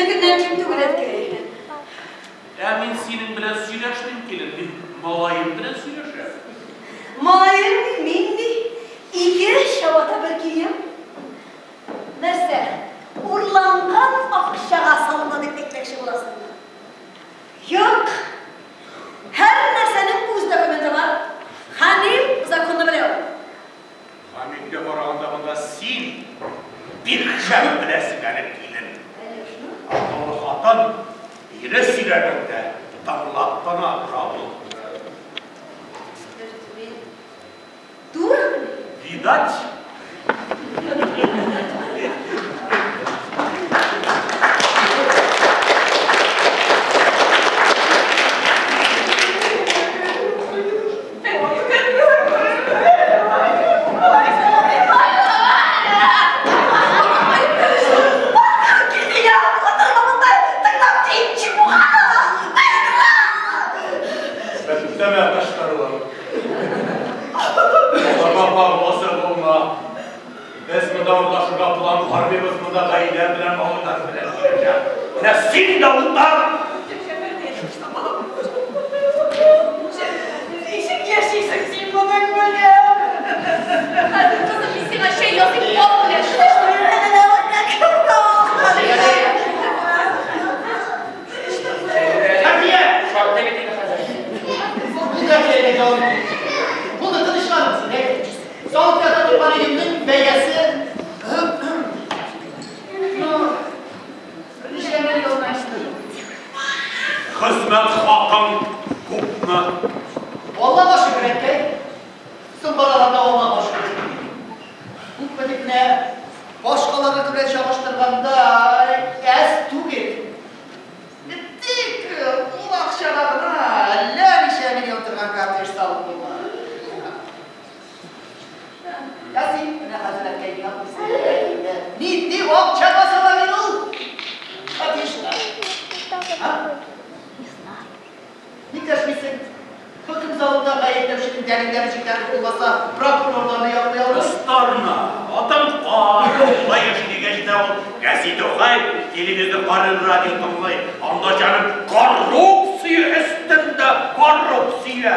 Безнекеннән ким түгел, әткәй. Ә мин синең белән сөйләшмим, килен, мин малаем белән сөйләшәм. Малаем ни, мин ни? Ике чабата бер кием. Нәрсә, урланган акчага салына дип әйтмәкче буласыңмы? Юк. Һәр нәрсәнең үз документы бар. Хәмил законны белә ул. Хәмилгә караганда монда син бик шәп беләсең әле, килен. Акыллы хатын ире сөйләгәндә тыңлап кына тора ул. Мин дурамыни? Видать. Беттеме кычкыруың? Аларга багласы булма. Без монда урнашырга план кармыйбыз, монда гаилә белән, малайлар белән киләчәк. Менә син дә утар! Ничек яшисең син моның белән? Хәзер, кызым, мин сиңа чәй ясыйм, бал белән. Хәтия! Шартлый бит инде хәзер. Булды, Хәтия, җавап бир. Булды, тынычланыгыз инде. Салып ята торган өемнең бәясе, ну, берничә миллион. Хезмәт хакың күпме? Аллага шөкер, әткәй. Соңгы араларда Аллага шөкер. Күпме дип менә башкаларныкы белән чагыштырганда әз түгел. Тик ул акчага гына әллә ничә миллион торган коттедж салып булмас. Ә син менә хәзер әткәй миңа үзең нинди акчага сала мин ул коттеджны? А? Ник дәшмисең? Хөкем залында гаепләүченең дәлилләре җитәрлек булмаса, прокурорларны яклый алмый. Остарна, атың кар, шулай яши дигәч тә ул гәзит укый, телевизор карый, радио тыңлый. Анда, җаным, коррупция өстендә коррупция.